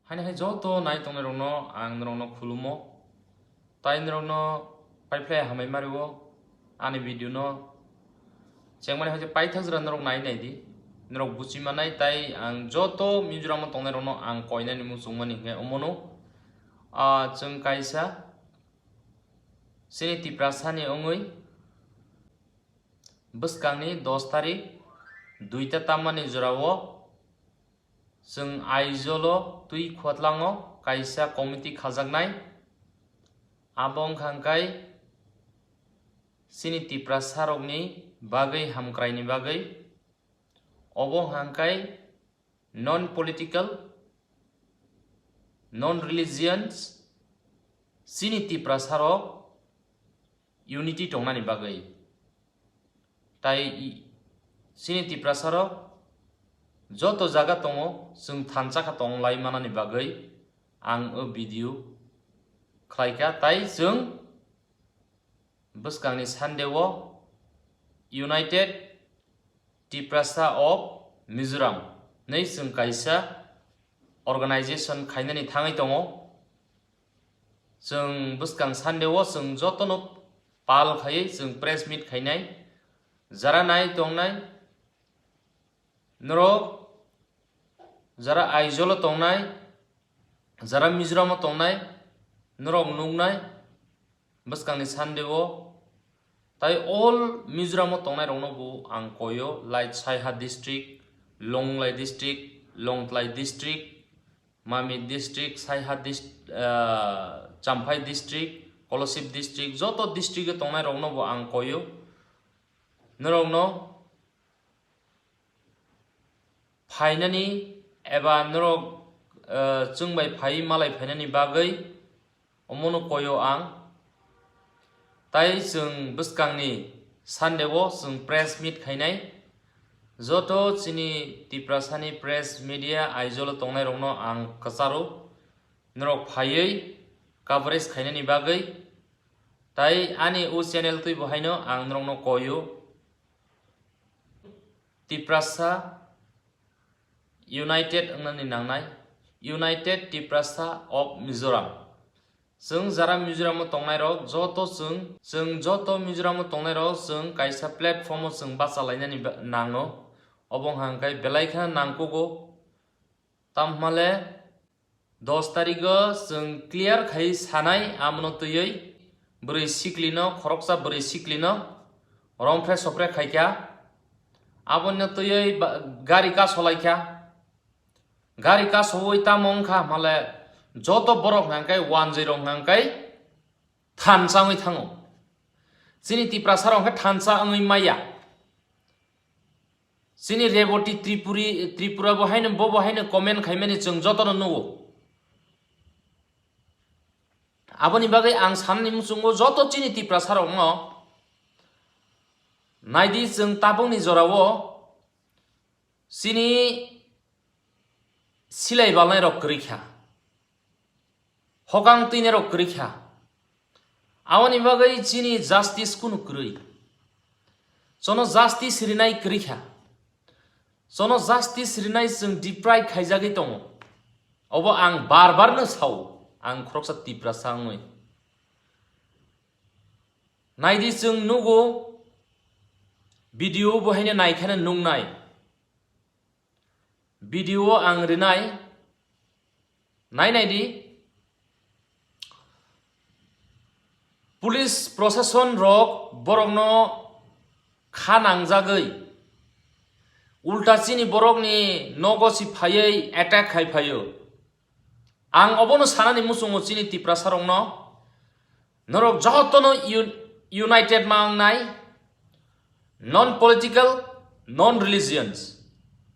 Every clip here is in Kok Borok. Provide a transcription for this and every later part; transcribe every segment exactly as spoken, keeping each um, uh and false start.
Haini hai joto nai tongnai rokno ang norokno khulumo. Tai norokno paiphlai hamai mario ani video no chengmani hai paithak jora norok nai nai di. Norok buchi manai tai ang joto Mizoram o tongnai rokno ang koinani muchungmani hwnkhe omono, ah, chwng kaisa chini Tiprasa ni wngwi bwskangni dos tarik duita tammani jorao chwng Aizawl o twi khwtlango kaisa committee khajaknai. Abo wngkha hwnkhe chini Tiprasa rokni bagwi hamkraini bagwi. Obo wngkha hwnkhe non political, non religions, chini Tiprasa rok unity tongnani bagwi. Tai i-, chini Tiprasa rok joto jaga tongo, chwng thansa kha tong lai manani bagwi ang o video khlaikha. Tai chwng bwskangni Sunday o United Tiprasa of Mizoram hwnwi chwng kaisa organization khainani thangwi tongo. Chwng bwskang Sunday o chwng jotono pal khaiwi chwng press meet khainai. Jara nai tongnai norok, jara Aizawl o tongnai, jara Mizoram o tongnai, norok nuknai bwskangni Sunday o. Tai all Mizoram o tongnai rokno bo ang koyo, like Saiha district, Longlai district, Longtlai district, Mamit district, Saiha dist-, ah, Champhai district, Kolasib district, joto district o tongnai rokno bo ang koyo. Norokno phainani eba norok, eh, chwng bai phai malai phainani bagwi omono koyo ang. Tai chwng bwskangni Sunday o chwng press meet khainai. Joto chini Tiprasani press media Aizawl o tongnai rokno ang kwcharo norok phaiwi coverage khainani bagwi. Tai ani o channel twi bo haino ang norokno koyo. Tiprasa United wngnani nangnai, United Tiprasa of Mizoram. Chwng jara Mizoram o tongnai rok joto chwng, chwng joto Mizoram o tongnai rok chwng kaisa platform o chwng bacha lainani ba-, nango. Obo wngkha hwnkhe belai kheno nangkugo. Tamhmale dos tarigo chwng clear khai sanai, amono twiwi bwrwi siklino, khoroksa bwrwi siklino romphre sopre khaikha. Abono twiwi ba-, gari kasolaikha. Gari kasowi tamo wngkha hwnmale joto borok hwnkhe wanjwi rok hwnkhe thansa wngwi thango. Chini Tiprasa rok hwnkhe thansa wngwi maya. Chini Reboti Tripuri, Tripura bo haino, bo bo haino comment khaimani chwng jotono nugo. Aboni bagwi ang sanani muchungo joto chini Tiprasa rokno naidi, chwng tabukni jorao chini silai balnai rok kwrwi kha, hokang twinai rok kwrwi kha. Aboni bagwi chini justice kunu kwrwi. Chono justice rinai kwrwi kha. Chono justice rinai chwng deprive khaijagwi tongo. Obo ang bar bar no sao, ang khoroksa Tiprasa wngwi. Naidi chwng nugo, video bo haino naikheno nuknai. Video o ang rinai, nai nai di. Police proshashan rok borokno kha nangjagwi ulta chini borokni nogo si phaiwi attack khai phaio. Ang obono sanani muchungo chini Tiprasa rokno, norok jotono un-, united ma wngnai, non political, non religions.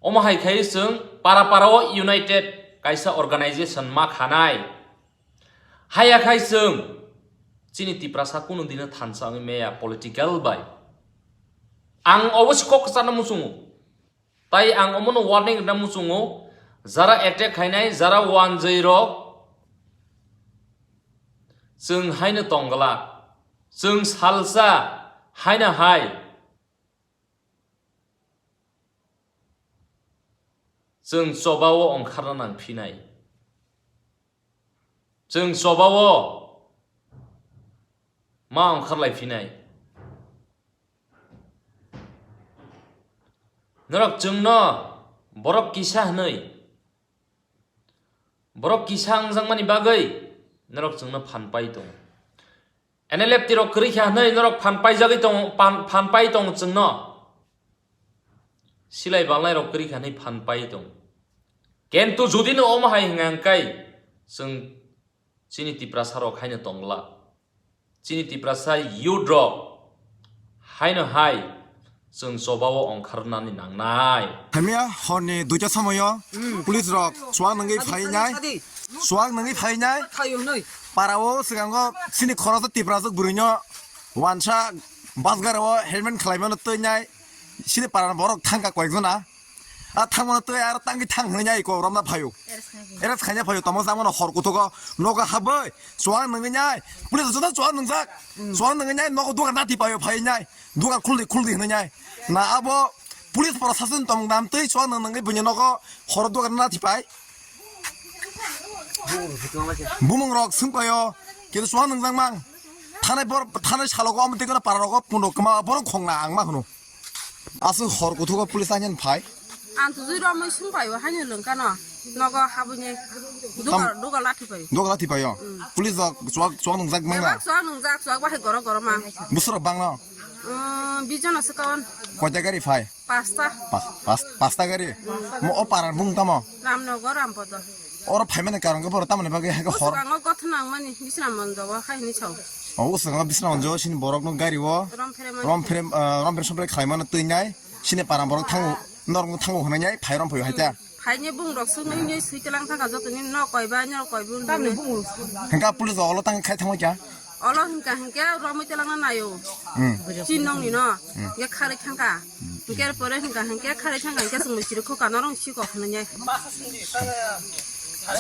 Omo hai khai chwng para para o united kaisa organization ma khanai. Haya khai chwng chini Tiprasa kunu dino thansa wngwi maya political bai. Ang obo se kok kwcharno muchungo. Tai ang omono warning rwna muchungo, jara attack khainai, jara wanjwi rok, chwng haino tong glak, chwng salsa haino hai chwng choba o ongkharna nang phinai. Chwng chobao ma ongkharlai phinai. Norok chwngno borok kisa hwnwi, borok kisa wngjakmani bagwi norok chwngno phan pai tongo. N L F T rok kwrwi kha hwnwi norok phan paijagwi tongo, phan, phan pai tongo chwngno. Silai balnai rok kwrwi kha hwnwi phan pai tongo. Kintu jodi no omo hai hwnka hwnkhe chwng chini Tiprasa rok haino tongla. Chini Tiprasa youth rok haino hai chwng chobao ongkharnani nangnai. Hamya horni duita somoyo police rok chuwak nangwi phainai, chuwak nangwi phainai. Parao swngango chini khoroksa Tiprasa bwrwino wansa basgarao helmet khlaimano twinai. Chini parani borok thangkha koyekjona. A thangmano twi aro tangwi thang hwnwi nai ko romna phaio. Era khaina phaio, tamo samano hor kuthugo nogo habwi chuwak nangwi nai. Police joto chuwak nangjak. Chuwak nangwi nai nogo dugar nati paio phai nai. Dugar khuldi khuldi hwnwi nai. Na abo police proshashan tong dam twi chuwak nang nangwi buini nogo hor dugar nati pai. Bumung rok swng paio. Kintu chuwak nangjak mang. Thanai bor, thanai salogo omo twi gana para rogo puno kwma borok khongna ang ma hwno. Aswk hor kuthugo police ani phai. Ang tujui romwi sung phai o haino lwngkano. Nogo habwini dugal, dugal lathi phai. Dugal lathi phai o. Police rok chuwak, chuwak nungjak mangna. Chuwak nungjak, chuwak bahai goro goro ma. Buswrok bangno. Um, bijono swkon. Koita gari phai? Pasta. Pas-, pas-, pasta gari? Mo o parar bung tamo? Ramnogo, Rampodo. Oro phaimani karon khe boro tamoni bagwi hai khe hor? Uskango gothna wngmani, Bisramganj o khai hinwi sao. O uskango Bisramganj o sini borokno gari o Romphre mani. Romphre, ah, Romphre Somphre khlaimano twi nai, sini para borok thango, norokno thango hwnwi nai, phai Romphre hai ta. Phaini bung rok swngwi hinwi swi tlang thangkha jotoni nok koi ba, nok koi bun. Tamni bung rok swngwi. Hengka police rok olo tang khai thangwi kha? Olo hingka hingke romwi telangna naio. Hmm. Chin nongni no. Hmm. Hingke kharwi thangka. Hingke pore hingka hingke kharwi thangka hingke chwng mistiri kho kana rong si kok hwnwi.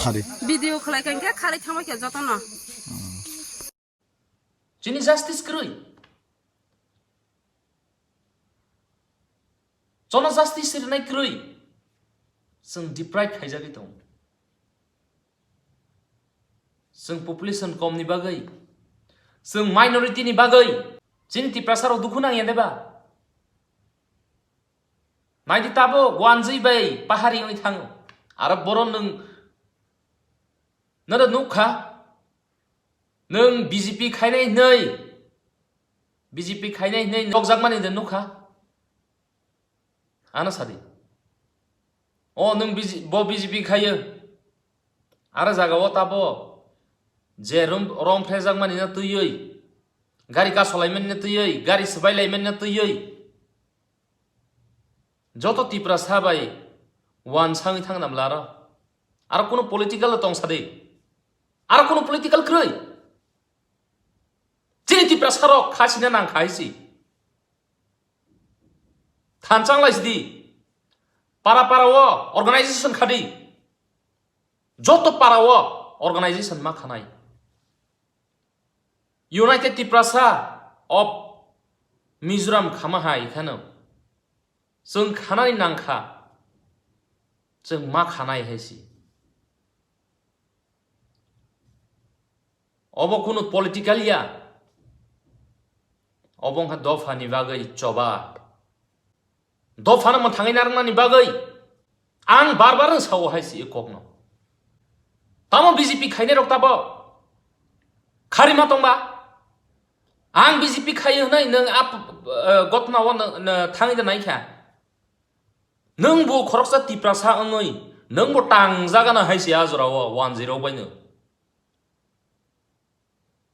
Sadi. Video khlai ka hingke kharwi thangma khe jotono. Chini justice kwrwi. Chono justice rinai kwrwi. Chwng deprive khaijagwi tongo. Chwng population komni bagwi, chwng minority ni bagwi, chini Tiprasa rok dukhu nangya deba? Naidi tabuk wanjwi bai pahari wngwi thango. Aro boro nwng, nwng nukha, nwng B J P khainai hwnwi, B J P khainai hwnwi nokjakmani de nukha. Ano sadi. O nwng B J, bo B J P khayo. Aro jaga o tabo je rom, romphrejakmani no twiwi, gari kasolaimani no twiwi, gari swbailaimani no twiwi, joto Tiprasa bai wansangwi thangna mla aro. Aro kunu political tong sadi. Aro kunu political kwrwi. Chini Tiprasa rok khasina nang khai si. Thanchang lai sidi. Para para o organization khadi. Joto para o organization ma khanai. United Tiprasa of Mizoram khama hai khano. Chwng khanani nangkha. Chwng ma khanai hai si. Obo kunu political ya. Obo wngkha dophani bagwi choba. Dophano mwthangwi narwknani bagwi ang bar bar sao hai si kokno. Tamo B J P khainai rok tabo kharima tongba? Ang B J P khai hwnwi nwng ap, eh, gotna o nw-, nw-, thangwi da naikha. Nwng bo khoroksa Tiprasa wngwi nwng bo tangjagana hai si a jora o one zero bai nw.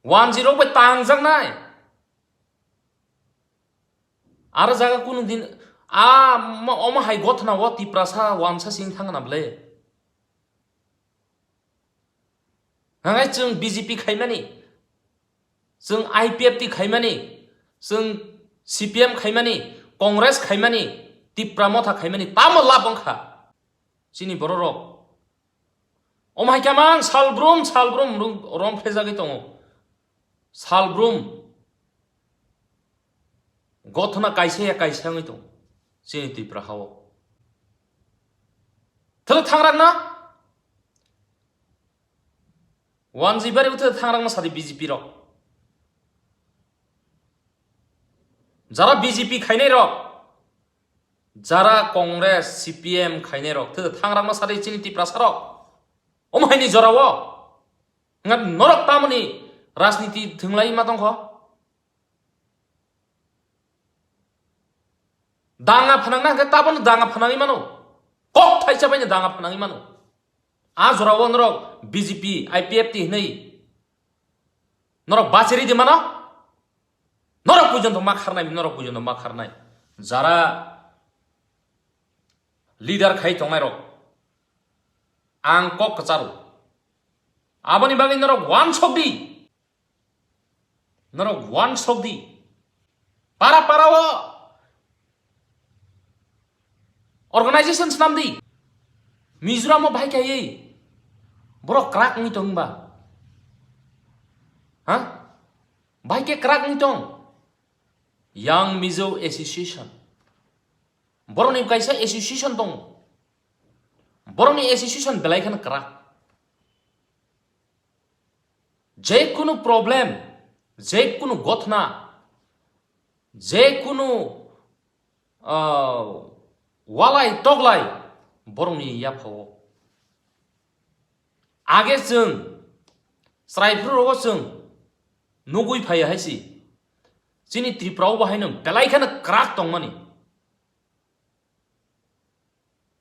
One zero bai tangjaknai. Aro jaga kunu din a mo-, omo hai gothna o Tiprasa wansa sing thangna ble. Hangai chwng B J P khaimani, chwng I P F T khaimani, chwng C P M khaimani, Congress khaimani, Tipra Motha khaimani, tamo lab wngkha chini bororok. Omo hai khe mang salbrum, salbrum rom, romphejagwi tongo. Salbrum gothona kaisa ya kaisa wngwi tongo chini Tipra hao. Thwlwk thangrakna Wanjwi bari uthe thangrangma sadi B J P rok. Jara B J P khainai rok, jara Congress, C P M khainai rok, thede thangrangma sadi chini Tiprasa rok. Omo haini jorao. Nga norok tamoni rajniti thwnglai ma tongkho. Danga phanangna hwnkhe tabano danga phanangwi mano. Kok thaisa baino danga phanangwi mano. A jorao norok B J P, I P F T hinwi norok bachiri di mano. Norok pujonto ma kharnai, norok pujonto ma kharnai. Jara leader khai tongnai rok, ang kok kwcharo. Aboni bagwi norok wansok di. Norok wansok di. Para para o organization swnam di. Mizoram o bahai kaiwi borok kwrak wngwi tong ba? Ha? Bahai khe kwrak wngwi tong? Young Mizo Association. Borokni kaisa association tongo. Borokni association belai kheno kwrak. Je kunu problem, je kunu gothna, je kunu, ah, walai toklai borokni yaphao. Age chwng chwraiphururogo chwng nugwi phaiya hai si. Chini Tripura o bo haino belai kheno kwrak tongmani.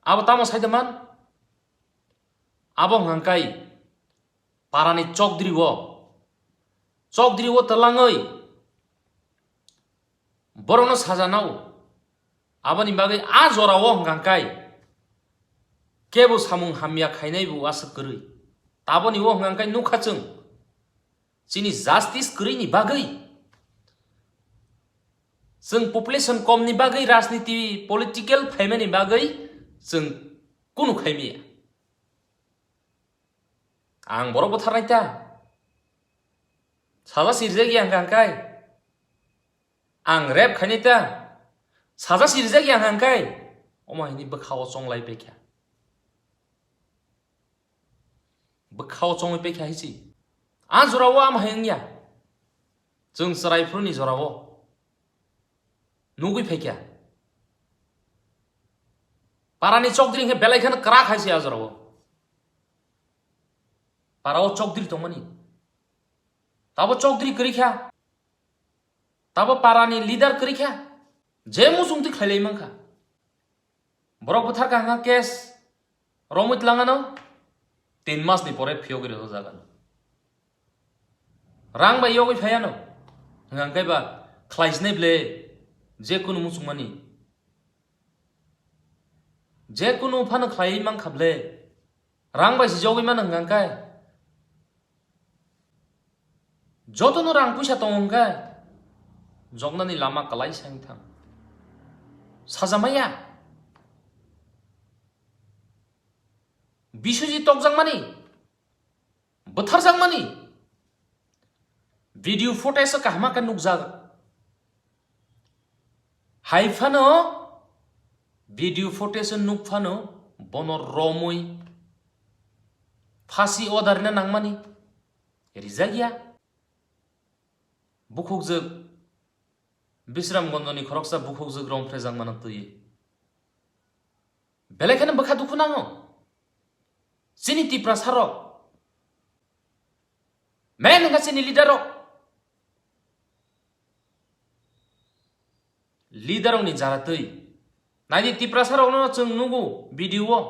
Abo tamo sai de man? Abo hwnkha kai parani chokdri o, chokdri o twlangwi borokno sajanao. Aboni bagwi a jorao hwnkha kai kebo samung hamya khainai bo aswk kwrwi. Taboni o hwnkha kai nukha chwng. Chini justice kwrwini bagwi, chwng population komni bagwi, rajniti political phaimani bagwi chwng kunu khaimaya. Ang borok butharnai ta? Saja sirjak ya hwnkha hwnkhe? Ang rape khainai ta? Saja sirjak ya hwnkha hwnkhe? Omo haini bwkha o chonglai paikha. Bwkha o chongwi paikha hai si. A jorao ama hai wngya. Chwng chwraiphuruni jorao nugwi phaikha. Parani chokdri hwnkhe belai kheno kwrak hai si a jorao. Parao chokdri tongmani. Tabo chokdri kwrwi kha. Tabo parani leader kwrwi kha. Je muchungtwi khlailai mankha. Borok bwthar kha hwnkha case romwi tlangano, tin mas ni pore phiyogwi rwjak ano. Rang bai yogwi phai ano, hwnkha hwnkhe ba khlai sinai ble je kunu muchungmani, je kunu phano khlaiwi mankha ble, rang bai se jogwi mano hwnkha hwnkhe. Jotono rang puisa tongo hwnkhe joknani lama kwlai sai thang. Sajamaya. Biswajit tokjakmani, bwtharjakmani video footage o kaham khe nukjak. Hai phano video footage o nuk phano bono romwi phasi order rina nangmani. Rijak ya. Bukhukjwk Bisramganjni khoroksa bukhukjwk romphrejakmano twi. Belai kheno bwkha dukhu nango. Chini Tiprasa rok. Main wngkha chini leader rok. Leader rokni jara twi. Naidi Tiprasa rokno chwng nugo video o.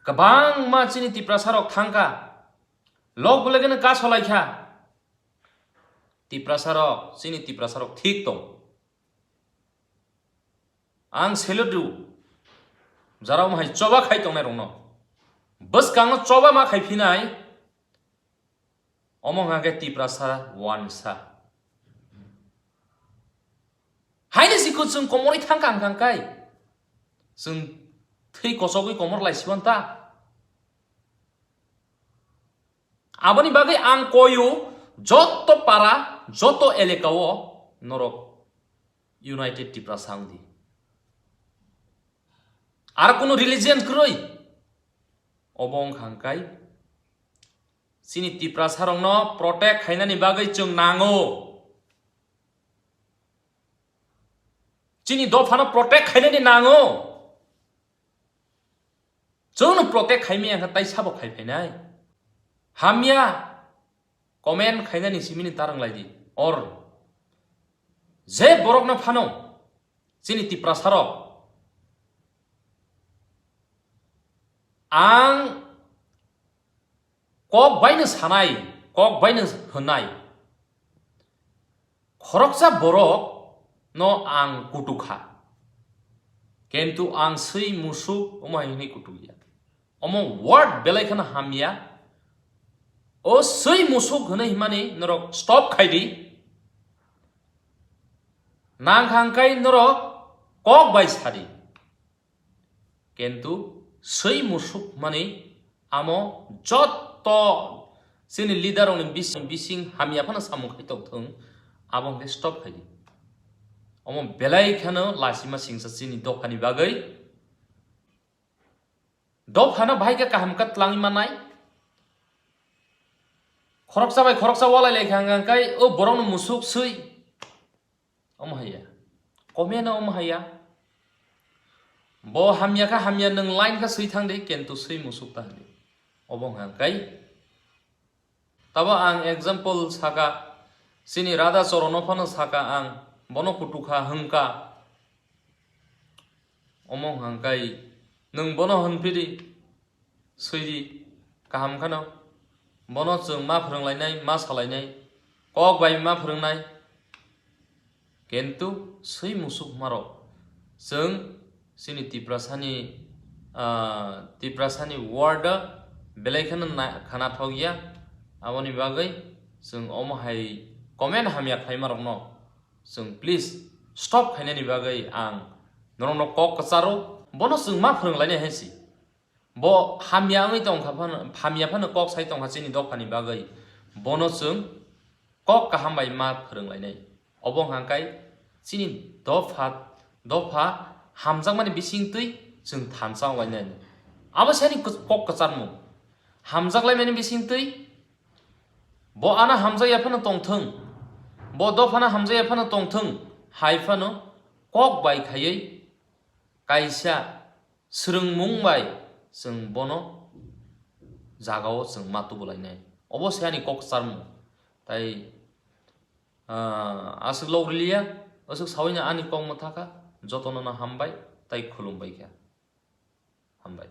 Kwbangma chini Tiprasa rok thangkha. Lok belai kheno kasolai kha. Tiprasa rok, chini Tiprasa rok thik tong. Ang salute rw. Jara omo hai choba khai tongnai rokno. Bwskango choba ma khai phinai. Omo hwnkha khe Tiprasa wansa. Haini sikhu chwng komorwi thangkha hwnkha kai. Chwng thwi kochogwi komor lai siwan ta. Aboni bagwi ang koyu joto para, joto eleka o norok United Tiprasa wng di. Ar kunu religion kwrwi. Obo wng kha hwnkhe Chini Tiprasarokno protect khainani bagwi chwng nango. Chini dophano protect khainani nango. Chwngno protect khaimaya kha tai sabo khai phainai. Hamya comment khainani simini tarang lai di. Or je borokno phano chini Tiprasarok ang kok baino sanai, kok baino hwnai. Khoroksa borok no ang kutukha. Kintu ang swi musuk omo hai hwnwi kutukya. Omo word belai kheno hamya. O swi musuk hwnwi himani norok stop khai di. Nang kha hwnkhe norok kok bai sa di. Kintu swi musuk mani amo jotto chini leader rokni bising, bising hamya phano samung khai tong thung, abo hwnkhe stop khai di. Omo belai kheno lasima singsa chini dophani bagwi. Dophano bahai khe kaham khe tlangwi mannai. Khoroksa bai khoroksa walai lai kha hwnkhe o borokno musuk swi. Omo haiya. Comment no omo haiya. Bo hamya kha hamya nwng line kha swi thang di, kintu swi musuk ta hwn di. Obo hwnkha kai. Tabo ang example saka, chini Radha Charan no phano saka ang, bono kutukha hwnkha. Omo hwnkha kai, nwng bono hwnphi di. Swi di, kaham kheno. Bono chwng ma phwrwnglainai, ma salainai, kok bai ma phwrwngnai. Kintu swi musuk marok chwng chini Tiprasani, ah, Tiprasani word belai kheno na-, khanathok ya. Aboni bagwi chwng omo hai comment hamya khlai marokno chwng please stop khainani bagwi ang norokno kok kwcharo. Bono chwng ma phwrwnglainai hai si. Bo hamya wngwi tongkha phano, hamya phano kok sai tongkha chini dophani bagwi. Bono chwng kok kaham bai ma phwrwnglainai. Obo hwnkha kai chini dopha, dopha hamjakmani bisingtwi chwng thansa wnglainai. Abo se ani kok kwcharmung. Hamjaklaimani bisingtwi bo ano hamjakya phano tongthwng, bo dophano hamjakya phano tongthwng hai phano kok bai khaiwi kaisa swrwngmung bai chwng bono jagao chwng ma tubulainai. Obo se ani kok kwcharmung. Tai, ah, aswk lok riliya, aswk sawino ani kok mwthakha, jotono no hambai tai khulumbai kha. Hambai.